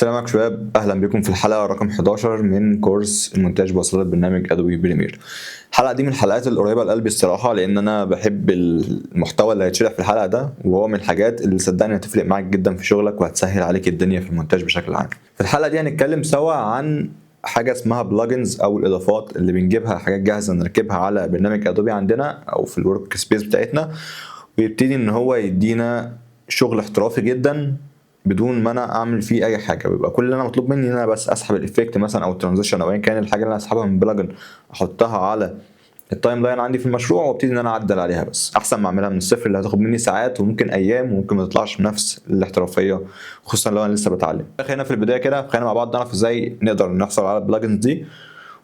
السلام عليكم شباب، اهلا بكم في الحلقة رقم 11 من كورس المونتاج بواسطة برنامج Adobe Premiere. الحلقة دي من الحلقات القريبة لقلبي الصراحة، لان انا بحب المحتوى اللي هيتشرح في الحلقة ده، وهو من الحاجات اللي صدقني هتفرق معاك جدا في شغلك وهتسهل عليك الدنيا في المونتاج بشكل عام. في الحلقة دي هنتكلم سوا عن حاجة اسمها plugins او الاضافات اللي بنجيبها، حاجات جاهزة نركبها على برنامج Adobe عندنا او في ال workspace بتاعتنا، ويبتدي ان هو يدينا شغل احترافي جدا بدون ما انا اعمل فيه اي حاجة. بيبقى كل اللي انا مطلوب مني ان انا بس اسحب ال effect مثلا او ال transition او ايا كان الحاجة اللي انا اسحبها من plugin، احطها على ال timeline عندي في المشروع وابتدي ان انا اعدل عليها، بس احسن ما اعملها من الصفر اللي هتاخد مني ساعات وممكن ايام وممكن ما تطلعش بنفس الاحترافية، خصوصا لو انا لسه بتعلم. خلينا في البداية كده، خلينا مع بعض نعرف ازاي نقدر نحصل على ال plugins دي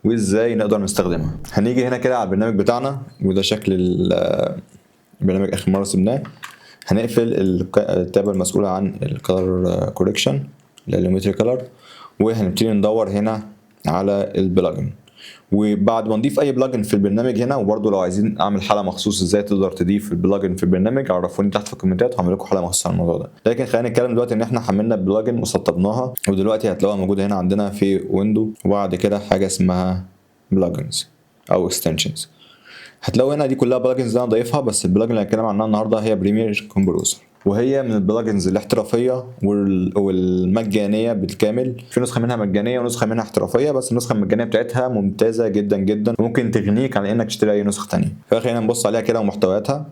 وازاي نقدر نستخدمها. هنيجي هنا كده على البرنامج بتاعنا، وده شكل البرنامج اخر مرة سبناه. هنقفل ال tab المسؤولة عن ال color correction، ال Lumetri Color، وهنبتدي ندور هنا على ال plugin. وبعد ما نضيف اي plugin في البرنامج هنا، وبرده لو عايزين اعمل حلقة مخصوص ازاي تقدر تضيف ال plugin في البرنامج عرفوني تحت في الكومنتات وهعمل لكم حلقة مخصوص عن الموضوع ده. لكن خلينا نتكلم دلوقتي ان احنا حملنا ال plugin وسطبناها، ودلوقتي هتلاقوها موجودة هنا عندنا في window، وبعد كده حاجة اسمها plugins او extensions. هتلاقوا هنا دي كلها plugins اللي انا ضايفها، بس ال plugin اللي هنتكلم عنها النهارده هي Premiere Compressor، وهي من ال plugins الاحترافية والمجانيه بالكامل. في نسخه منها مجانية ونسخة منها احترافية، بس النسخة المجانية بتاعتها ممتازة جدا جدا، وممكن تغنيك عن انك تشتري اي نسخه ثانية. فخلينا نبص عليها كده ومحتوياتها.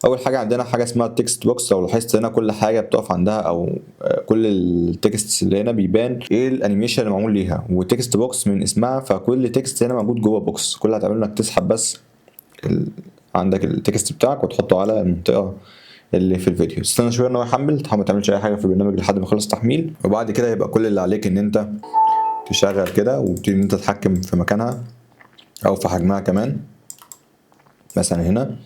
اول حاجة عندنا حاجة اسمها text box. لو لاحظت هنا كل حاجة بتقف عندها، او كل ال text اللي هنا بيبان ايه ال animation اللي معمول ليها. و text box من اسمها، فكل text هنا موجود جوه box. كل اللي هتعمله انك تسحب بس عندك ال text بتاعك وتحطه على المنطقة اللي في الفيديو. استنى شوية ان هو يحمل، ما تعملش اي حاجة في البرنامج لحد ما يخلص تحميل، وبعد كده يبقى كل اللي عليك ان انت تشغل كده وتبتدي ان انت تتحكم في مكانها او في حجمها كمان. مثلا هنا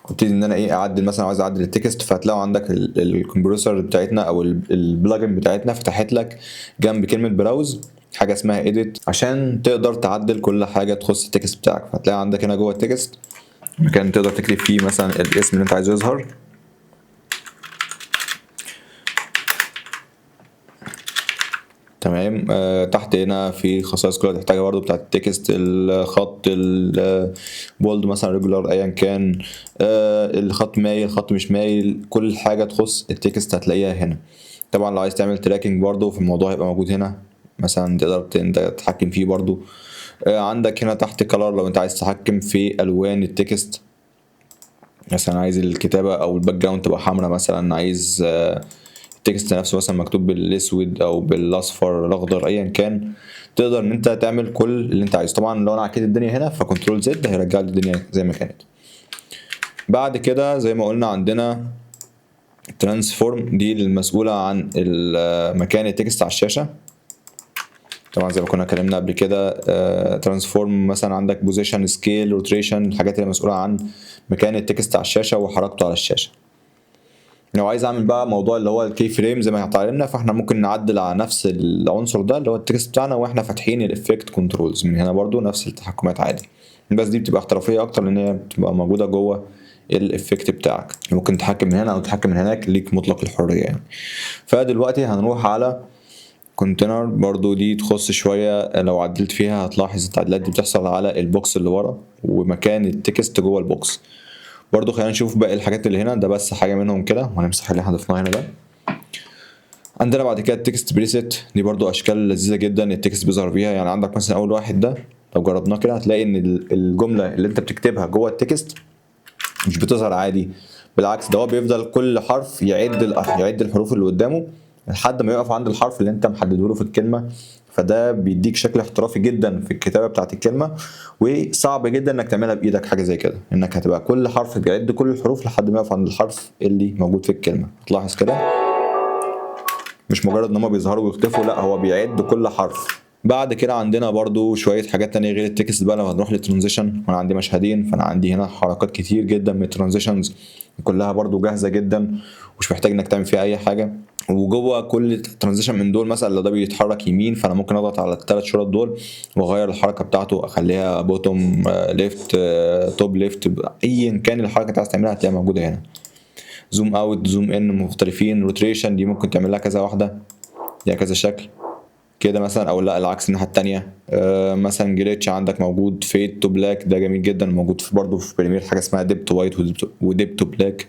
وابتدي ان انا ايه اعدل، مثلا عايز اعدل ال text، فهتلاقوا عندك ال compressor بتاعتنا او ال plugin بتاعتنا فتحت لك جنب كلمة browse حاجة اسمها edit عشان تقدر تعدل كل حاجة تخص ال text بتاعك. فهتلاقي عندك هنا جوه ال text مكان تقدر تكتب فيه مثلا الاسم اللي انت عايزه يظهر. تمام. تحت هنا في خصائص كلها تحتاجها برضو بتاعت ال text، الخط ال bold مثلا، regular، ايا كان، الخط مايل، خط مش مايل، كل حاجة تخص ال text هتلاقيها هنا. طبعا لو عايز تعمل tracking برضو في الموضوع هيبقى موجود هنا، مثلا تقدر انت تتحكم فيه برضو. عندك هنا تحت color لو انت عايز تتحكم في الوان ال text، مثلا عايز الكتابة او ال background تبقى حمراء، مثلا عايز ال text نفسه مثلا مكتوب بالاسود او بالاصفر الاخضر، ايا كان تقدر ان انت تعمل كل اللي انت عايزه. طبعا لو انا عكيت الدنيا هنا ف control Z هيرجع لي الدنيا زي ما كانت. بعد كده زي ما قلنا عندنا transform، دي المسؤولة عن مكان ال text على الشاشة. طبعا زي ما كنا اتكلمنا قبل كده، transform مثلا عندك position، scale، rotation، الحاجات اللي مسؤولة عن مكان ال text على الشاشة وحركته على الشاشة. لو عايز اعمل بقى موضوع اللي هو ال key frame زي ما اتعلمنا، فاحنا ممكن نعدل على نفس العنصر ده اللي هو ال text بتاعنا واحنا فاتحين ال effect controls من هنا، برضو نفس التحكمات عادي، بس دي بتبقى احترافية اكتر لان هي بتبقى موجودة جوه ال effect بتاعك. ممكن تتحكم من هنا او تتحكم من هناك، ليك مطلق الحرية يعني. فدلوقتي هنروح على container، برضو دي تخص شوية، لو عدلت فيها هتلاحظ التعديلات دي بتحصل على ال box اللي ورا ومكان ال text جوه ال box. برضو خلينا نشوف باقي الحاجات اللي هنا، ده بس حاجة منهم كده، وهنمسح اللي احنا ضفناه هنا ده. عندنا بعد كده ال text preset، دي برضو اشكال لذيذة جدا ال text بيظهر بيها. يعني عندك مثلا اول واحد ده لو جربناه كده هتلاقي ان الجملة اللي انت بتكتبها جوه ال text مش بتظهر عادي، بالعكس ده هو بيفضل كل حرف يعد الحروف اللي قدامه لحد ما يقف عند الحرف اللي انت محددة له في الكلمة. فده بيديك شكل احترافي جدا في الكتابة بتاعت الكلمة، وصعب جدا انك تعملها بايدك حاجة زي كده، انك هتبقى كل حرف بيعد كل الحروف لحد ما يقف عند الحرف اللي موجود في الكلمة. هتلاحظ كده مش مجرد ان هما بيظهروا ويختفوا، لا هو بيعد كل حرف. بعد كده عندنا برضو شوية حاجات تانية غير ال text بقى. لو هنروح لل transition، وانا عندي مشهدين، فانا عندي هنا حركات كتير جدا من ال transitions، كلها برضو جاهزة جدا ومش محتاج انك تعمل فيها اي حاجة. وجوه كل transition من دول مثلا لو ده بيتحرك يمين، فانا ممكن اضغط على الثلاث شرط دول واغير الحركة بتاعته، اخليها bottom left، top left، ايا كان الحركة اللي انت عايز تعملها هتلاقيها موجودة هنا. zoom out، zoom in مختلفين، rotation دي ممكن تعمل لها كذا واحدة. ليها كذا شكل كده مثلا، او لا العكس الناحية التانية. مثلا glitch عندك موجود، fade to black ده جميل جدا، موجود في برضه في Premiere حاجة اسمها dip to white و dip to black،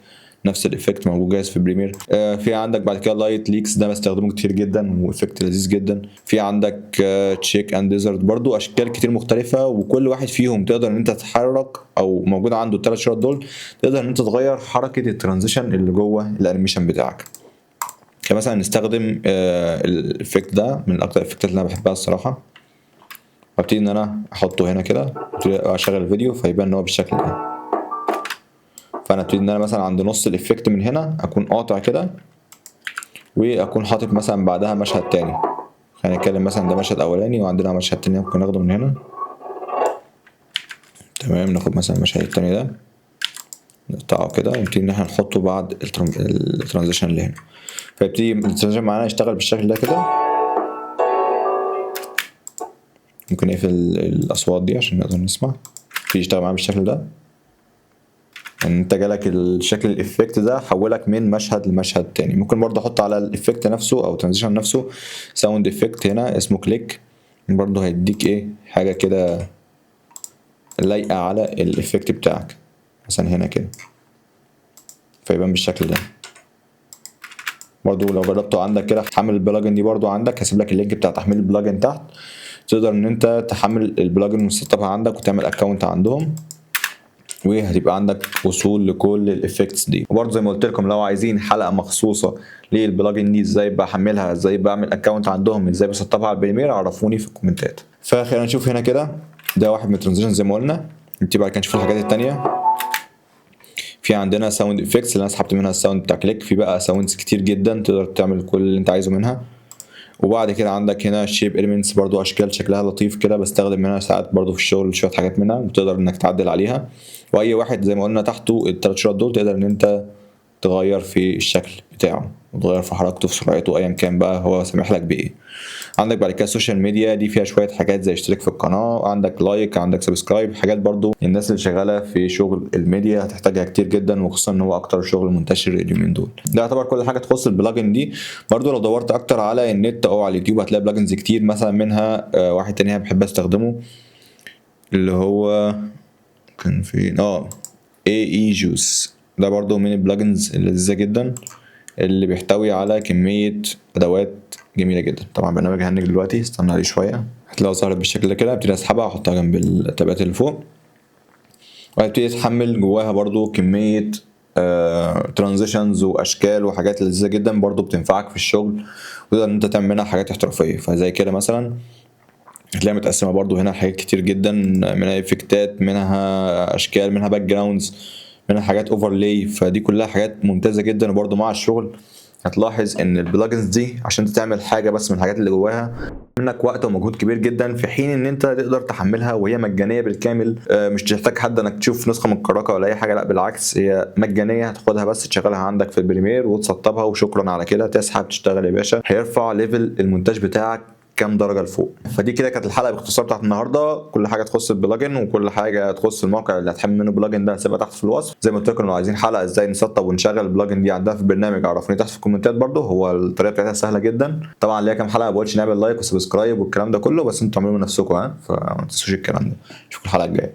نفس ال effect موجود جاهز في Premiere. في عندك بعد كده light leaks، ده بستخدمه كتير جدا و effect لذيذ جدا. في عندك shake and distort، برضو اشكال كتير مختلفة، وكل واحد فيهم تقدر ان انت تتحرك او موجود عنده الثلاث شرط دول، تقدر ان انت تغير حركة ال transition اللي جوه ال animation بتاعك. كمثلا نستخدم ال effect ده، من اكتر ال effectات اللي انا بحبها الصراحة. وابتدي ان انا احطه هنا كده، وابتدي اشغل الفيديو، فيبان ان هو بالشكل ده. فانا ابتدي ان انا مثلا عند نص ال effect من هنا اكون قاطع كده، واكون حاطط مثلا بعدها مشهد تاني. خلينا نتكلم مثلا ده مشهد اولاني، وعندنا مشهد تاني ممكن ناخده من هنا. تمام، ناخد مثلا المشهد التاني ده نقطعه كده، ونبتدي ان احنا نحطه بعد ال transition اللي هنا، فيبتدي ال transition معانا يشتغل بالشكل ده كده. ممكن نقفل الاصوات دي عشان نقدر نسمع. يبتدي يشتغل معانا بالشكل ده، ان انت جالك الشكل ال effect ده حولك من مشهد لمشهد تاني. ممكن برضه احط على ال effect نفسه او transition نفسه sound effect هنا اسمه click، برضه هيديك ايه حاجة كده لايقة على ال effect بتاعك، مثلا هنا كده، فيبان بالشكل ده. برضو لو جربته عندك كده، حمل ال plugin دي برضو عندك، هسيب لك ال link بتاع تحميل ال plugin تحت، تقدر ان انت تحمل ال plugin وتسطبها عندك وتعمل account عندهم، وهتبقى عندك وصول لكل ال effects دي. وبرضه زي ما قلت لكم لو عايزين حلقة مخصوصة لل plugin دي، ازاي بحملها، ازاي بعمل account عندهم، ازاي بسطبها على ال Premiere، عرفوني في الكومنتات. فخلينا نشوف هنا كده، ده واحد من ال transition زي ما قلنا. نبتدي بعد كده نشوف الحاجات التانية. في عندنا sound effects اللي انا سحبت منها ال sound بتاع click، في بقى sounds كتير جدا تقدر تعمل كل اللي انت عايزه منها. وبعد كده عندك هنا shape elements، برضو اشكال شكلها لطيف كده، بستخدم منها ساعات برضو في الشغل شوية حاجات منها، وتقدر انك تعدل عليها. واي واحد زي ما قلنا تحته الثلاث شرط دول تقدر ان انت تغير في الشكل بتاعه وتغير في حركته في سرعته ايا كان بقى هو سامح لك بايه. عندك بعد كده ال social media، دي فيها شوية حاجات زي اشترك في القناة، عندك like، عندك subscribe، حاجات برضو الناس اللي شغالة في شغل الميديا هتحتاجها كتير جدا، وخصوصا ان هو اكتر شغل منتشر اليومين دول. ده يعتبر كل حاجة تخص ال plugin دي. برضو لو دورت اكتر على النت او على اليوتيوب هتلاقي plugins كتير، مثلا منها واحد تاني انا بحب استخدمه اللي هو كان فين، AE Juice، ده برضو من ال plugins اللذيذة جدا اللي بيحتوي على كمية أدوات جميلة جدا. طبعا برنامج هنج دلوقتي، استنى عليه شوية، هتلاقيها ظهرت بالشكل ده كده. ابتدي اسحبها واحطها جنب ال tabات اللي فوق، وهبتدي اتحمل جواها برضو كمية transitions واشكال وحاجات لذيذة جدا، برضو بتنفعك في الشغل وتقدر ان انت تعمل منها حاجات احترافية. فزي كده مثلا هتلاقيها متقسمة برضو هنا حاجات كتير جدا، منها effectات، منها اشكال، منها backgrounds، منها حاجات overlay، فدي كلها حاجات ممتازة جدا. وبرضو مع الشغل هتلاحظ ان ال plugins دي عشان تعمل حاجة بس من الحاجات اللي جواها منك وقت ومجهود كبير جدا، في حين ان انت تقدر تحملها وهي مجانية بالكامل، مش تحتاج حد انك تشوف نسخه متكركه ولا اي حاجة، لا بالعكس هي مجانية، هتاخدها بس تشغلها عندك في ال Premiere وتسطبها وشكرا على كده، تسحب تشتغل يا باشا. هيرفع level المونتاج بتاعك كام درجه لفوق. فدي كده كانت الحلقة باختصار بتاعت النهارده، كل حاجة تخص ال plugin وكل حاجة تخص الموقع اللي هتحمل منه ال plugin ده هسيبها تحت في الوصف. زي ما قلت لكم لو عايزين حلقة ازاي نسطب ونشغل ال plugin دي عندنا في البرنامج عرفوني تحت في الكومنتات، برده هو الطريقة بتاعتها سهلة جدا. طبعا ليا كام حلقة ما بقولش نعمل like و subscribe والكلام ده كله، بس انتوا اعملوه من نفسكم، ها، فما تنسوش الكلام ده. اشوفكم الحلقة الجاية.